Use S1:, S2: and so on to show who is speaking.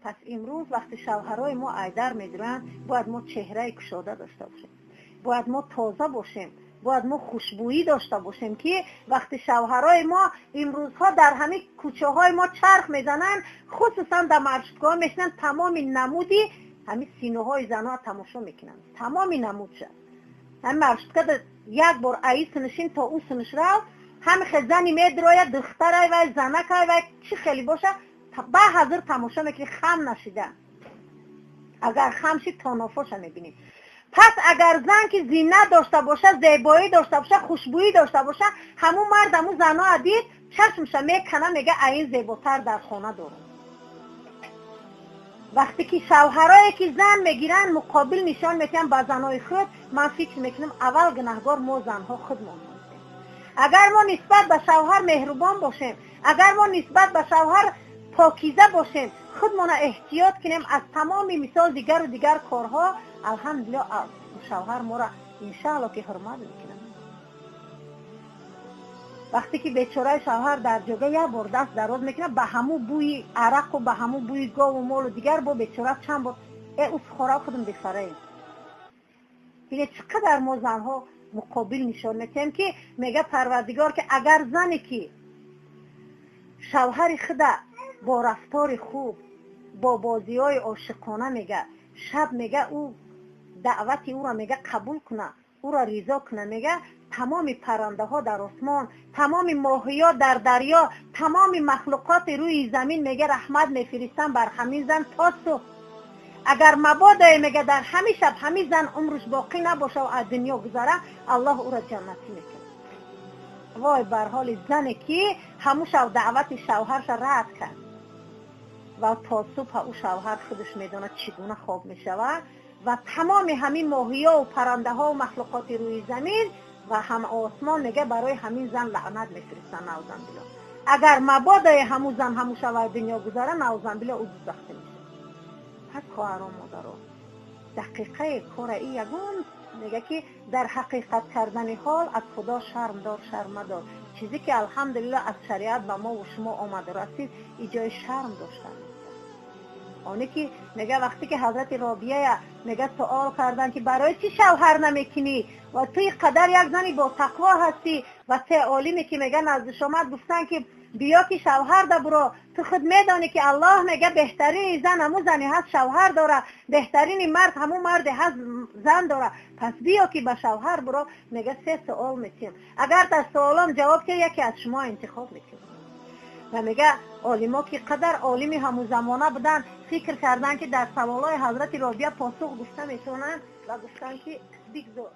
S1: Пас имрӯз вақти шавҳарои мо айдар медуранд, бояд мо чеҳраи кушода дошта бошем, бояд мо тоза бошем, бояд мо хушбӯӣ дошта бошем, ки вақти шавҳарои мо имрӯзҳо дар ҳамин кӯчаҳои мо чарх мезананд, хусусан дар маршруткаҳо мешинанд, тамоми намуди ҳамин синоҳои занҳо тамошо мекунанд, тамоми намудша. Ҳамин маршрутка як бор аи синишин то ӯ синиш рав, ҳами хел зани медрояд, духтарай вай, занакай вай, чӣ хеле боша, ба ҳазир тамошо мекунӣ, хам нашида. Агар хам шид, то нофоша мебинӣ. Пас агар зан ки зинат дошта боша, зебоӣ дошта боша, хушбӯӣ дошта боша, ҳамун мард ҳамун заноа дид, чашмша мекана, мега аин зеботар дар хона дорам. Вақте ки шавҳарое ки зан мегиранд, муқобил нишон метиҳанд ба занои худ, ман фикр мекунам, аввал гунаҳгор мо занҳо худмон ҳастем. Агар мо нисбат ба шавҳар меҳрубон бошем, агар мо нисбат ба шавҳар покиза бошем, худмона эҳтиёт кунем аз тамоми мисол дигару дигар корҳо, алҳамдулиллоҳ шавҳар моро иншаалло ки ҳурмат мекунад. Вақте ки бечораи шавҳар дар ҷога як бор даст дароз мекунад, ба ҳамун бӯи арақу ба ҳамун бӯи гову молу дигар бо бечора чанд бор ӯ сухора худам бефараем. Бинед, чӣ қадар мо занҳо муқобил нишон метиҳем, ки мега Парвардигор, ки агар зане ки шавҳари худа бо рафтори хуб, бо бозиҳои ошиқона, мега, шаб, мега, ӯ даъвати ӯро, мега, қабул куна, ӯро ризо куна, мега, тамоми паррандаҳо дар осмон, тамоми моҳиё дар дарё, тамоми махлуқоти рӯи замин, мега, раҳмат мефиристанд бар ҳамин зан то субҳ. Агар мабодое, мега, дар ҳамин шаб ҳамин зан умрш боқӣ набошаву аз дунё гузара, Аллоҳ ӯро ҷаннатӣ мекунад. Вой бар ҳоли зане ки ҳамун шав даъвати шавҳарша рад кард ва то субҳа ӯ шавҳар худаш медонад чӣ гуна хоб мешавад, ва тамоми ҳамин моҳиёву паррандаҳову махлуқоти рӯи замин ва ҳам осмон, мега, барои ҳамин зан лаънат мефиристанд, наъузанбилло. Агар мабодое ҳамун зан ҳамун шава дунё гузара, наъузанбилло, ӯ дузахта мешавад. Пас хоҳарон, модаро, дақиқаи кора и ягон мега ки дар ҳақиқат кардани ҳол аз Худо шарм дор, шарм мадор. Чизе ки алҳамдулилло аз шариат ба мо ва шумо омада расид, и ҷои шарм доштан нест. Оне ки мега, вақте ки ҳазрати Робияя, мега, суол карданд, ки барои чӣ шавҳар намекунӣ ва ту ин қадар як зани ботақво ҳастӣ, ва се олиме ки, мега, наздиш омад, гуфтанд, ки биё ки шавҳар да буро, ту худ медонӣ, ки Аллоҳ мега, беҳтарини зан ҳамун зане ҳаст шавҳар дора, беҳтарини мард ҳамун марде ҳаст зан дора, пас биё ки ба шавҳар буро. Мега, се суол метиҳем, агар дар суолом ҷавоб диҳ, яке аз шумо интихоб мекунем. Ва мега, олимо ки қадар олими ҳамун замона буданд, фикр карданд, ки дар саволҳои ҳазрати Робия посух гуфта метавонанд, ва гуфтанд, ки бигзор.